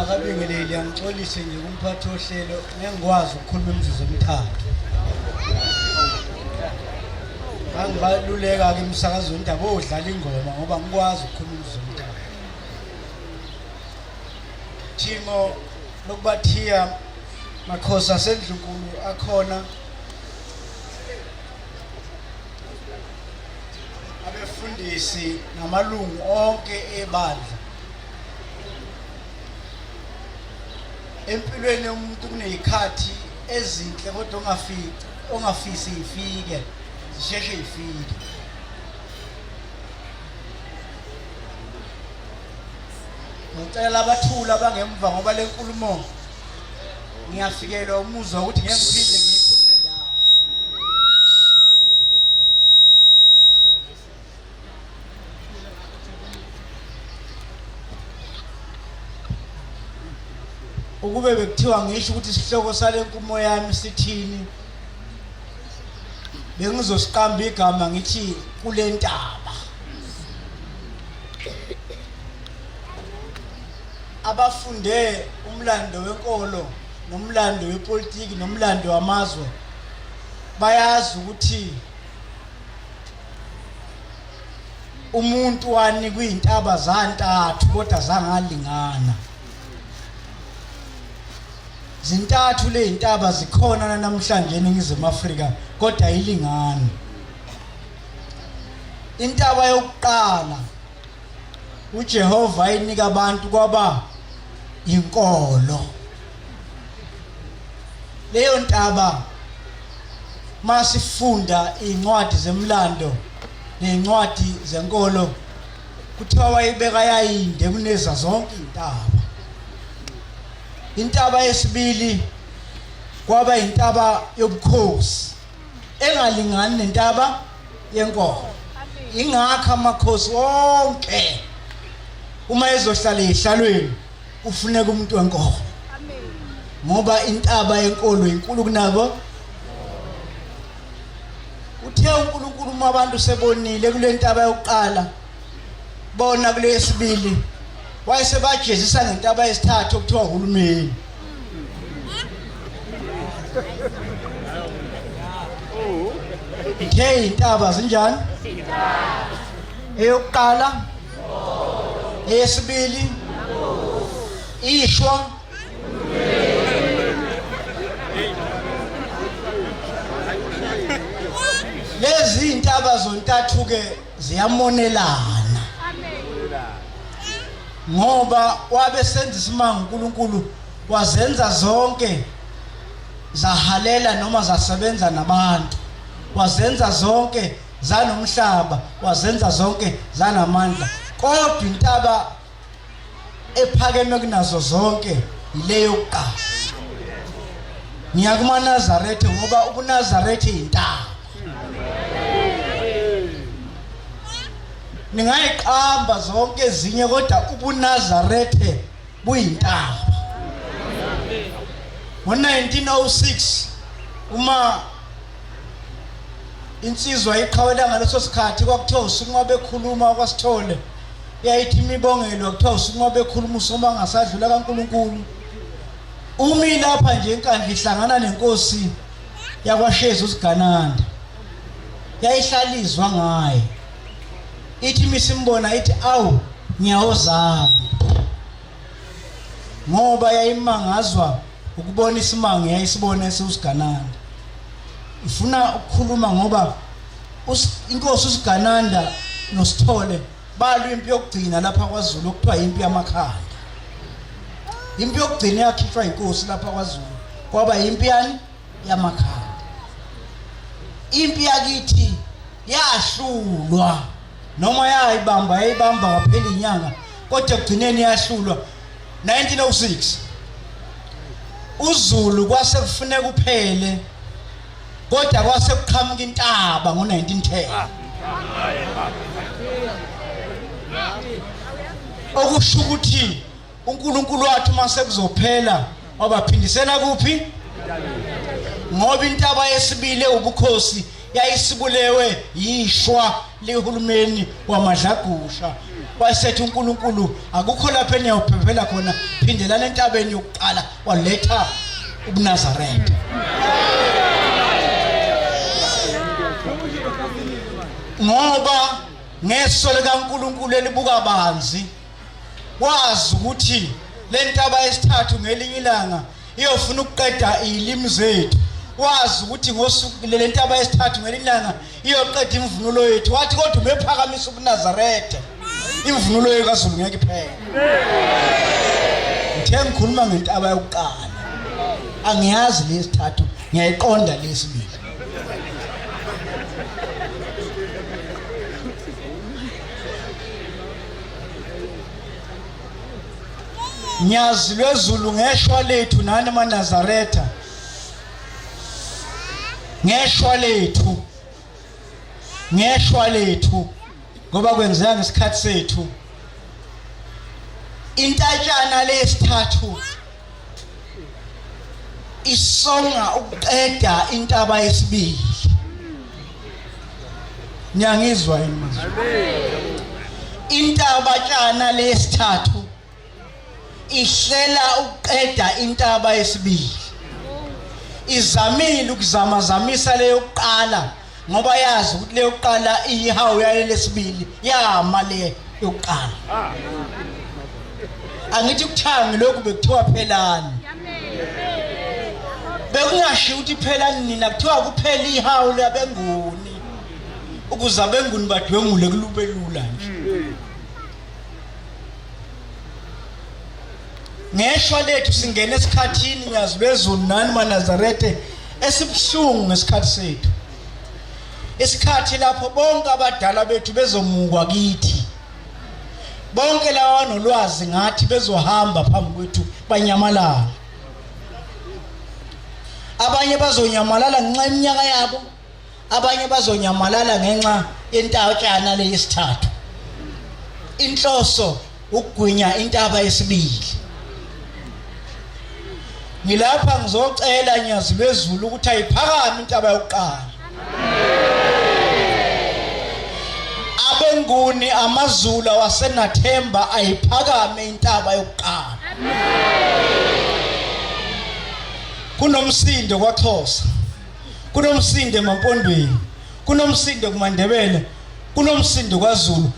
Ngingakabingeleli angixolise nje kumphathi wohlelo ngeke ngikwazi ukukhuluma imizuzu emithathu. Ngangibaluleka-ke emsakazweni ukuthi abodlala ingoma ngoba ngikwazi ukukhuluma imizuzu emithathu. Thingo lokubathiya makhosi asendlunkulu akhona abefundisi namalungu onke ebandla. Empilweni yomuntu kuney'khathi ezinhle kodwa ongafici ongafisi ifike zisheshe ifike. Ngicela abathula abangemva ngoba le nkulumo ngiyafikelwa umuzwa ukuthi ngeke ngiphinde ngiyikhulume ndawo. Ukube bekuthiwa ngisho ukuthi isihloko sale nkumo yami sithini bengizosiqamba igama ngithi kule ntaba. Abafunde umlando wenkolo nomlando wepolitiki nomlando wamazwe bayazi ukuthi umuntu wanikwa iy'ntaba zantathu kodwa zangalingana. Zintathu ley'ntaba zikhona namhlanje eNingizimu Afrika kodwa ayilingani. Intaba yokuqala uJehova ayinika abantu kwaba inkolo. Leyo ntaba masifunda iy'ncwadi zemlando ney'ncwadi zenkolo kuthiwa wayibeka yayinde kuneza zonke iy'ntaba. Intaba yesibili kwaba intaba yobukhosi engalingani nentaba yenkolo. Ingakho amakhosi wonke uma ezohlala ehlalweni kufuneka umuntu wenkolo ngoba intaba yenkolo inkulu kunabo. Uthe uNkulunkulu uma abantu sebonile kule ntaba yokuqala bona kule yesibili wayesebajezisa ngentaba yesithathu okuthiwa uhulumeni. Ithe intaba zinjani? Eyokuqala, eyesibili, ishwa lezi ntaba zontathu ke ziyamonelana ngoba wabe senza isimanga uNkulunkulu wazenza zonke zahalela noma zasebenza nabantu wazenza zonke zanomhlaba wazenza zonke zanamandla kodwa intaba ephakeme kunazo zonke yile yokuqala. Ngiya kumaNazaretha ngoba ubuNazaretha intaba. Ningayiqamba zonke ezinye kodwa ubuNazaretha buyintaba. Ngo-1906 uma insizwa iqhawela ngaleso sikhathi kwakuthiwa uSinqwabe ekhuluma kwaSithole yayithi imibongelo kuthiwa uSinqwabe ekhuluma usoma ngasadlula kaNkulunkulu umi lapha nje eNkandla ihlangana nenkosi yakwaShezi uSigananda yayihlalizwa ngaye ithi misimbona ithi awu nyawo zami ngoba yayimangazwa ukubona isimanga yayisibona esiwusigananda ifuna ukukhuluma ngoba inkosi usigananda nosithole balwa impi yokugcina lapha kwaZulu okuthiwa impi yamakhanda impi yokugcina yakhishwa inkosi lapha kwaZulu kwaba impi yani yamakhanda impi yakithi yahlulwa noma yayibamba yayibamba kwaphela inyanga kodwa ekugcineni yahlulwa 1906 uZulu kwase kufuneka uphele kodwa kwase kuqhamuka intaba ngo-1910 okusho ukuthi uNkulunkulu wathi uma sekuzophela wabaphindisela kuphi ngoba intaba yesibili ubukhosi yayisibulewe yishwa lihulumeni wamadlagusha. Wayesethi uNkulunkulu akukho lapho eniyawuphephela khona, phindelani entabeni yokuqala, waletha ubuNazaretha. Ngoba ngeso likaNkulunkulu elibuka banzi wazi ukuthi le ntaba yesithathu ngelinye ilanga iyofuna ukuqeda iy'limi zethu, wazi ukuthi ngosuku le ntaba yesithathu ngelinye ilanga iyoqeda imvunulo yethu. Wathi kodwa umephakamisa ubuNazaretha, imvunulo yethu kaZulu ngeke iphele. Ngithe ngikhuluma ngentaba yokuqala, angiyazi lesithathu, ngiyayiqonda lesibili. Nyazi lwezulu ngeshwa lethu nani maNazaretha, ngeshwa lethu, ngeshwa lethu, ngoba kwenzeka ngesikhathi sethu. Intatshana lesithathu isonga ukuqeda intaba yesibili. Niyangizwa yini manje? Intaba tshana lesithathu ihlela ukuqeda intaba yesibili. Izamile ukuzamazamisa leyokuqala ngoba yazi ukuthi leyokuqala iyihawu yalelesibili, yama le yokuqala. Angithi kuthangi lokhu bekuthiwa phelani, bekungashiwo ukuthi phelani nina, kuthiwa kuphela ihawu labenguni ukuze abenguni badwengule kulube lula nje. Ngeshwa lethu singena esikhathini nyazi lwezulu nani maNazarethe esibuhlungu ngesikhathi sethu, isikhathi lapho bonke abadala bethu bezomukwa kithi, bonke laba banolwazi ngathi bezohamba phambi kwethu banyamalala. Abanye bazonyamalala ngenxa yeminyaka yabo, abanye bazonyamalala ngenxa yentatshana leyisithathu. Inhloso ukugwinya intaba yesibili. Ngilapha ngizocela nyazi lwezulu ukuthi ayiphakame intaba yokuqala. AbeNguni amaZulu waseNathemba ayiphakame intaba yokuqala. Kunomsindo kwaXhosa, kunomsindo emaMpondweni, kunomsindo kumaNdebele, kunomsindo kwaZulu.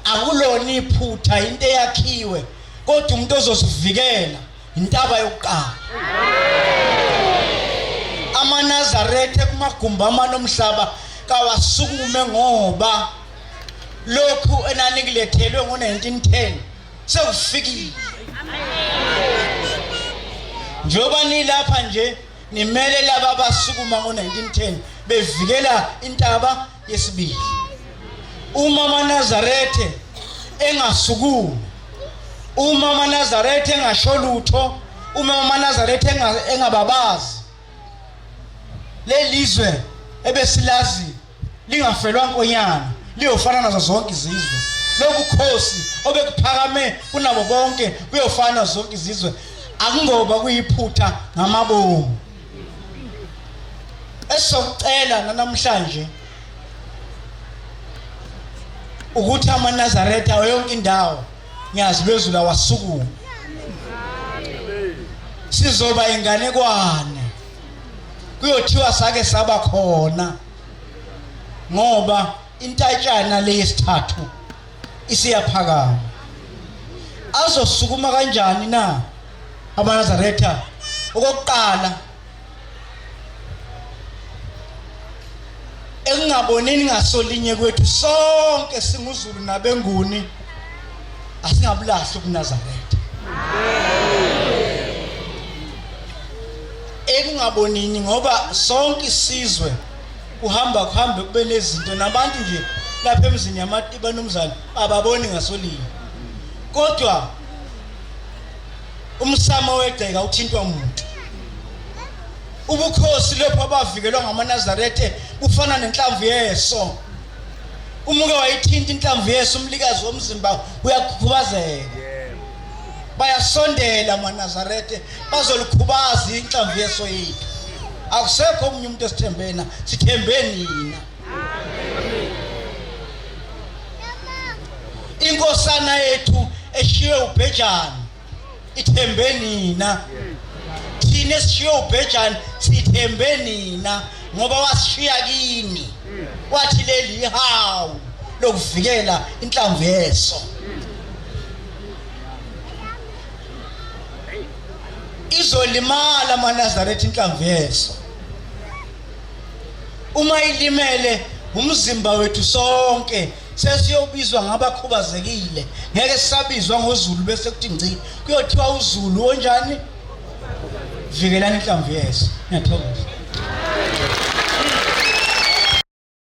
Akulona iphutha, into eyakhiwe, kodwa umuntu ozosivikela intaba yokuqala. AmaNazaretha kumagumbi amane omhlaba kawasukume, ngoba lokhu enanikulethelwe ngo-1910 sekufikile. Njengoba nilapha nje nimele laba abasukuma ngo-1910 bevikela intaba yesibili. Uma amaNazarethe engasukumi, uma amaNazarethe engasho lutho, uma amaNazarethe engababazi, lelizwe ebesilazi lingafelwa nkonyana liyofana nazo zonke izizwe. Lobukhosi obekuphakame kunabo bonke kuyofana nazo zonke izizwe. Akungoba kuyiphutha ngamabomu. Esizokucela namhlanje ukuthi amaNazaretha yonke indawo nyazi lwezulu awasukuma, sizoba inganekwane, kuyothiwa sake saba khona, ngoba intatshana leyesithathu isiyaphakama. Azosukuma kanjani na amaNazaretha? Okokuqala, ekungabonini ngasolinye kwethu sonke singuZulu nabeNguni, asingabulahli ubuNazaretha. Ekungabonini, ngoba sonke isizwe kuhamba kuhambe kube nezinto nabantu nje lapha emzini yamatiba nomzana ababoni ngasolinye, kodwa umsamo wegceka uthintwa umuntu. Ubukhosi lapho abavikelwa ngamaNazarethe bufana nenhlamvu yeso. Uma uke wayithinta inhlamvu yeso, umlikazi womzimba uyakhubazeka. Bayasondela amaNazarethe bazolikhubaza inhlamvu yeso yethu. Akusekho omunye umuntu esithembena, sithembe nina. Inkosana yethu eshiywe ubhejane ithembe nina. Thina esishiye ubhejane sithembe nina ngoba wasishiya kini. Wathi leli ihawu lokuvikela inhlamvu yeso. Izolimala amaNazaretha inhlamvu yeso. Uma ilimele umzimba wethu sonke sesiyobizwa ngabakhubazekile, ngeke sisabizwa ngoZulu bese kuthi ngci kuyothiwa uZulu onjani. Vikelani inhlamvu yeso. Ngiyathokoza.